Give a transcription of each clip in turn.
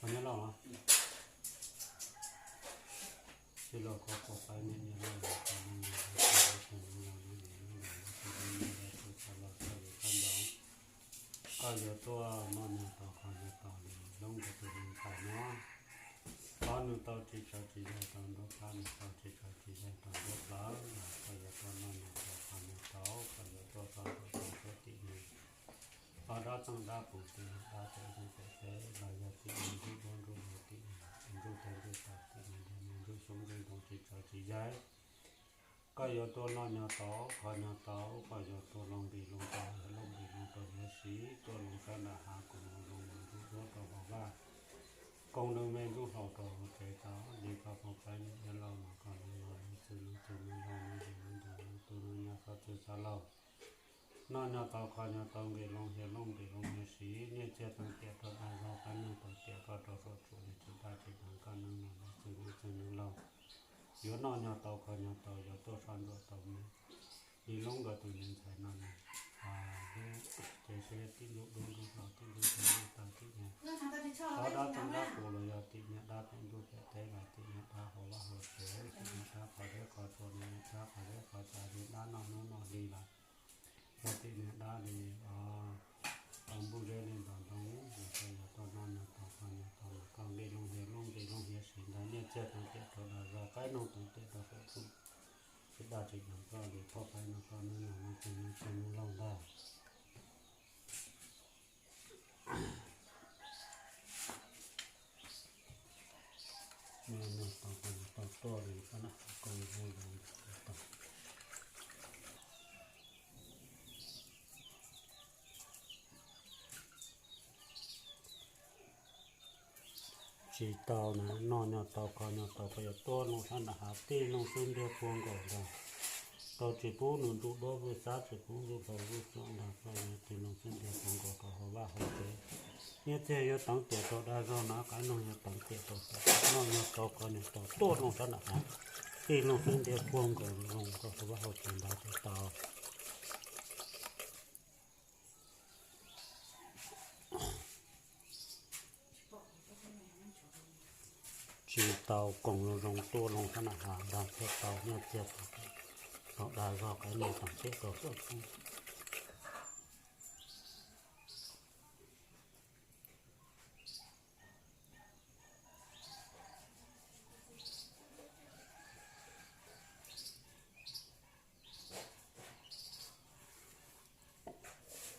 Nyob Lauj, tij laug koj pom pab niam Nyob Lauj los tau neej los tau neej los tau neej los tau neej los tau txog los txog li koj ntaus. Koj yuav tuaj noj nyo tau kho nyo tau li Loob nkawd tus me ntxhais no. Qhov nws tau tsis tsawg tsis yog tau nruab qab, nws tau tsis tsawg tsis yog tau nruab plawv los koj yuav tuaj noj nyo tau kho nyo tau, koj yuav tuaj txog nruab tau sab tim nws. Ho dab txeej dab qus tim nws dab pem ntuj pem teb los yog tim nws ntsuj duab ntsuj hlauv tim nws ntsuj teb ntsuj taws tim nws ntsuj xyoob ntsuj ntoo tsis tsawg tsis yog. Koj yuav tuaj noj nyo tau kho nyo tau, koj yuav tuaj looj nqi looj tau, looj nqi looj tau hiav siv, tuaj looj sab nram hav koom zoo ntsuj duab rau hauv vaj, koom nws me ntsuj hlauv rau hauv tsev tau li koj pab niam Nyob Lauj no, koj neej los neej txwj neej txwj neej laug neej yim neej ntxhais neej tub neej nyab txhob txwj txhob laug. Noj nyo tau kho nyo tau, nqi looj hiav looj nqi looj hiav siv, nyiaj txiag teev tiam rau dag zog, qab neeg tau tiam koj rau saum tsuas li tsis daj tsis deev, koj neej los neej txwj neej txwj neej laug. Yuav noj nyo tau kho nyo tau, yuav tuaj soj ntsuam tau me li Loob nkawd tus me ntxhais no na. Lub cev seb tim ntsuj duab ntsuj hlauv tim ntsuj teb ntsuj taws tim nws, qhov dab txeej dab qus los yog tim nws dab pem ntuj pem teb los tim nws dab hauv vaj hauv tsev, tim nws dab qhov zeb qhov tsua, nws dab qhov zeb qhov tsav, nws dab noj hnub noj hli los yog tim nws dab li npub zeb li ntxoov ntoo, los koj yuav tuaj noj nyo tau kho nyo tau los koj nqi looj hiav looj nqi looj hiav siv ntag, nyiaj txiag teev tiam rau dag zog, qab neeg teev tiam rau saum tsuas, tsis daj tsis deev, koj li koj pab no koj neej los neej txwj neej txwj neej laug ntag. Noj nyo tau kho nyo tau, tuaj li sab nram hav koom zoo ntsuj duab tau. Tsis tau na, noj nyo tau kho nyo tau, koj yuav tuaj looj sab nram hav tij looj xub ntiag puag nkaus ntag. Tau tsis pub nws ntsuj duab vwj xab, tsis pub ntsuj hlauv vwj xuam ntag, koj yuav tij looj xub ntiag puag nkaus rau hauv vaj hauv tsev. Nyiaj txiag yuav teev tiam rau dag zog na, qab neeg yuav teev tiam rau saum tsuas, noj nyo tau kho nyo tau, tuaj looj sab nram hav tij looj xub ntiag puag nkaus zoo rau hauv vaj hauv tsev ntag thiaj tau. Tsis tau, koom zoo zoo tuaj looj sab nram hav ntag thiaj tau, nyiaj txiag tau dag zog, qab neeg teev tiam rau saum tsuas.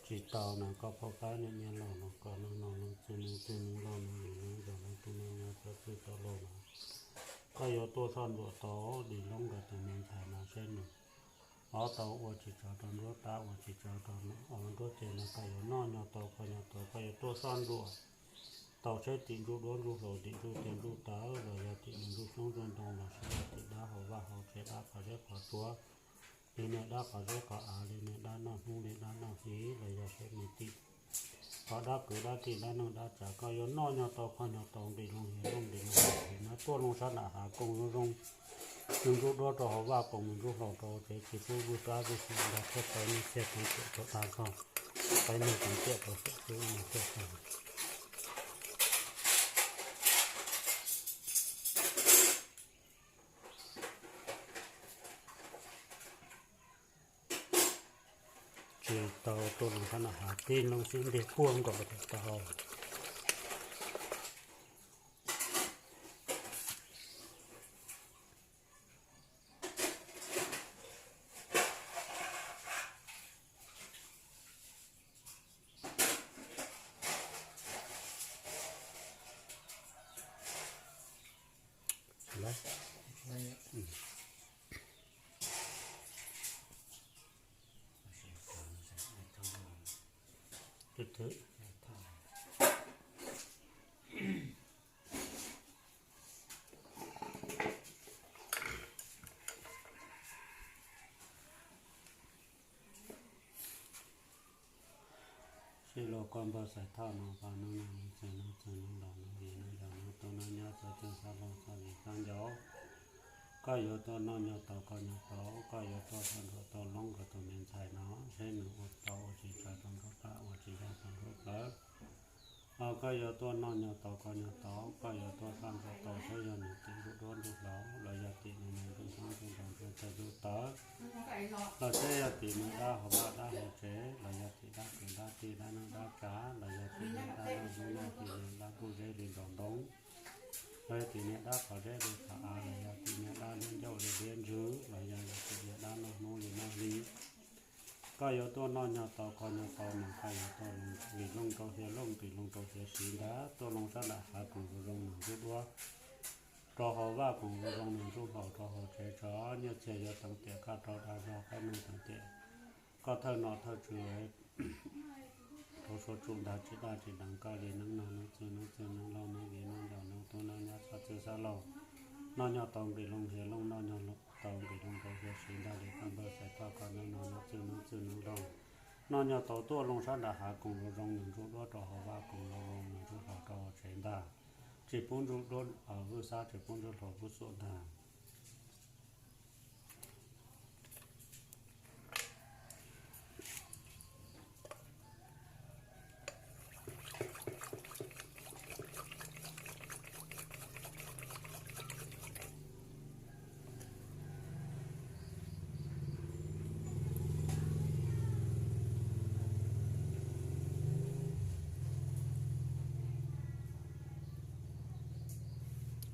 Tsis tau na, koj pab niam Nyob Lauj no, koj neej los neej txwj neej txwj neej laug neej yim neej ntxhais neej tub neej nyab txhob txwj txhob laug no, koj yuav tuaj soj ntsuam tau li Loob nkawd tus me ntxhais no seb nws ob tau ua tsis tsawg rau nruab tab, ua tsis tsawg rau nruab cev no, koj yuav noj nyo tau kho nyo tau, koj yuav tuaj soj ntsuam tau seb tim ntsuj duab ntsuj hlauv, tim ntsuj teb ntsuj taws los yog tim nws ntsuj xyoob ntsuj ntoo los sis yog tim dab hauv vaj hauv tsev, dab qhov zeb qhov tsua li nws dab qhov zeb qhov av, li nws dab noj hnub li dab noj hli los yog seb nws tim qhov dab kwv dab tij dab neeg dab tsav, koj yuav noj nyo tau kho nyo tau, nqi looj hiav looj nqi looj hiav siv na, tuaj looj sab nram hav koom zoo zoo, nws ntsuj duab rau hauv vaj, koom nws ntsuj hlauv rau tsev, tsis pub vwj xab vwj xuam ntag thiaj tau, nyiaj txiag teev tiam rau dag zog, qab neeg teev tiam rau saum tsuas no thiaj tau. Tsis tau, tuaj looj sab nram hav tij looj xub ntiag puag nkaus thiaj tau. Sib laug koj npawg Xais Thoj no, koj neej los neej txwj neej txwj neej laug neej yim neej ntxhais neej tub neej nyab txhob txwj txhob laug txhob vim txhob ncaus. Koj yuav tuaj noj nyo tau kho nyo tau, koj yuav tuaj soj ntsuam tau Loob nkawd tus me ntxhais no seb nws ua tau ua tsis tsawg rau nruab tab, ua tsis yog rau nruab plawv. Koj yuav tuaj noj nyuag tau kho nyuag tau, koj yuav tuaj saj ntsuj tau, seb yog nws tim ntsuj duab ntsuj hlauv los yog tim nws ntsuj xyoob ntsuj ntoo ntsuj tawg ntsuj tawv, los seb yog tim nws dab hauv vaj dab hauv tsev, los yog tim dab kwv dab tij dab neeb dab tsav, los yog tim nws dab noj dub noj hli, nws dab npub zeb li nraum ntoo, los yog tim nws dab qhov zeb li qhov av, los yog tim nws dab liab ncauj li liab ntsws, los yog tim nws dab noj hnub li noj hli. Koj yuav tuaj noj nyuag tau kho nyuag tau mas koj yuav tuaj nqis looj rau hiav looj, nqis looj rau hiav siv ntag, tuaj looj sab nram hav koom zoo zoo nws ntsuj duab rau hauv vaj, koom zoo zoo nws ntsuj hlauv rau hauv tsev tso. Nyiaj txiag yuav teev tiam koj rau dag zog, qaib noog teev tiam koj thawj nom thawj tswv rau suav tsum ntag, tsis daj tsis deev koj li neeb nag neeb txwj neeb txwj neeb laug neeb viv neeb ncaus neeb tub neeb nyab xab txwj xab laug. Noj nyuag tau nqis looj hiav looj, noj nyuag tau nqis looj rau hiav siv ntag li koj npawg Xaiv Thoj, koj neeb nag neeb txwj neeb txwj neeb laug. Noj nyuag tau tuaj looj sab nram hav koom zoo zoo nws ntsuj duab rau hauv vaj, koom zoo zoo nws ntsuj hlauv rau hauv tsev ntag. Tsis pub ntsuj duab vwj xab, tsis pub ntsuj hlauv vwj xuam ntag.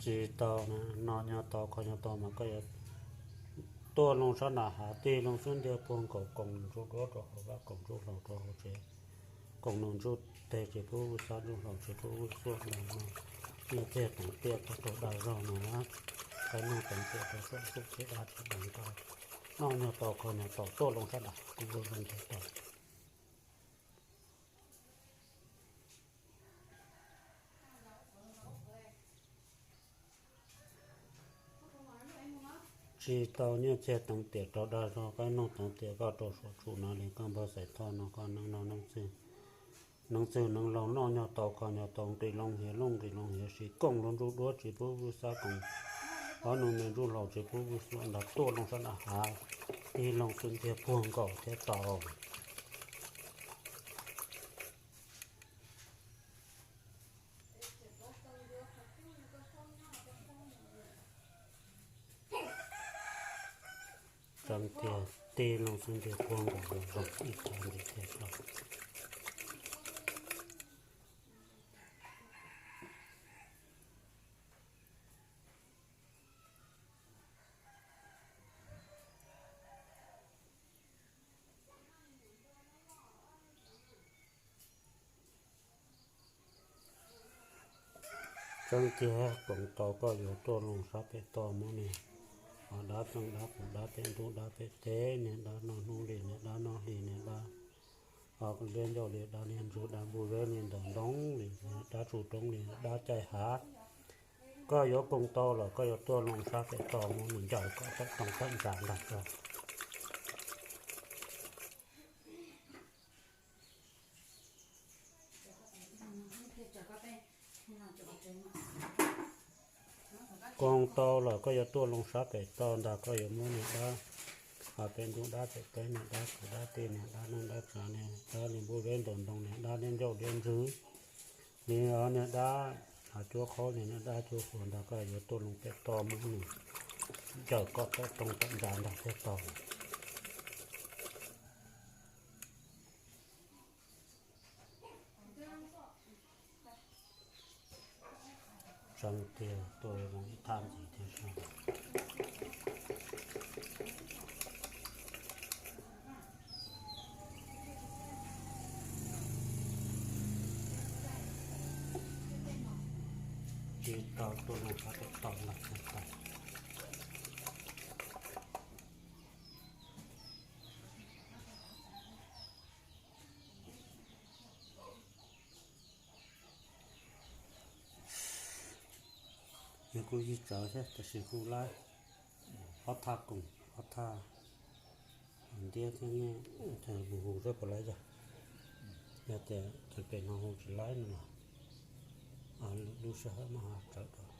Tsis tau, noj nyuag tau kho nyuag tau mas koj yuav tuaj looj sab nram hav, tig looj xub ntiag puag nkaus, koom nws ntsuj duab rau hauv vaj, koom ntsuj hlauv rau hauv tsev, koom nws ntsuj teg, tsis pub vwj xab ntsuj hlauv, tsis pub vwj xuam ntag no. Nyiaj txiag teev tiam koj rau dag zog no, qaib noog teev tiam rau suav tsum, tsis daj tsis deev koj. Noj nyuag tau kho nyuag tau, tuaj looj sab nram hav koom zoo zoo nws ntsuj tau. Tsis tau, nyiaj txiag teev tiam rau dag zog, qaib noog teev tiam koj rau suav tsum no li koj npawg Xaiv Thoj no, koj neeb nag neeb txwj neeb laug. Noj nyuag tau kho nyuag tau, nqis looj hiav looj nqis looj hiav siv, koom lub ntsuj duab tsis pub vwj xab, koom ob nws me ntsuj hlauv tsis pub vwj xuam ntag, tuaj looj sab nram hav, tig looj xub ntiag puag nkaus thiab tau. Tseeb tiag, tig looj xub ntiag puag nkaus los zoo ib tag nti thiab tau. Tseeb tiag, koom tau koj yuav tuaj looj sab pem toj muab niag dab txeej dab qus dab pem ntug dab pem teb, niag dab noj hnub li niag dab noj hli, niag dab liab ncauj li dab liab ntsws, dab npub zeb li ntaus ntoo li, dab tsuj roob li dab caij hav. Koj yuav koom tau los koj yuav tuaj looj sab pem toj muab nws ncaws kom tawm toog tawm ntsa ntag. Koom tau los koj yuav tuaj looj sab pem toj ntag, koj yuav muab niag dab pem ntug dab pem teb, niag dab qus dab tij, niag dab neeb dab tsav, niag dab li npub zeb ntaus ntoo, niag dab liab ncauj liab ntsws, niag dab cuab qhaub, niag dab cuab huas ntag, koj yuav tuaj looj pem toj muab nws ncaws kom tawm toog tawm ntsa ntag thiaj tau. Tseeb tiag, tuaj zoo ib thaj ntxiv thiab sab. Tsis tau, tuaj looj sab pem toj los thiaj tau. Yog kuj yig tsawv thiab, tab sis kuj laib ob thaj koom, ob thaj ntiab thiab ne, mus hu seb puas laib yog. Yog tias cov pem no hu tsis laib no los lwm lub sij hawm mas ho tsawv dua.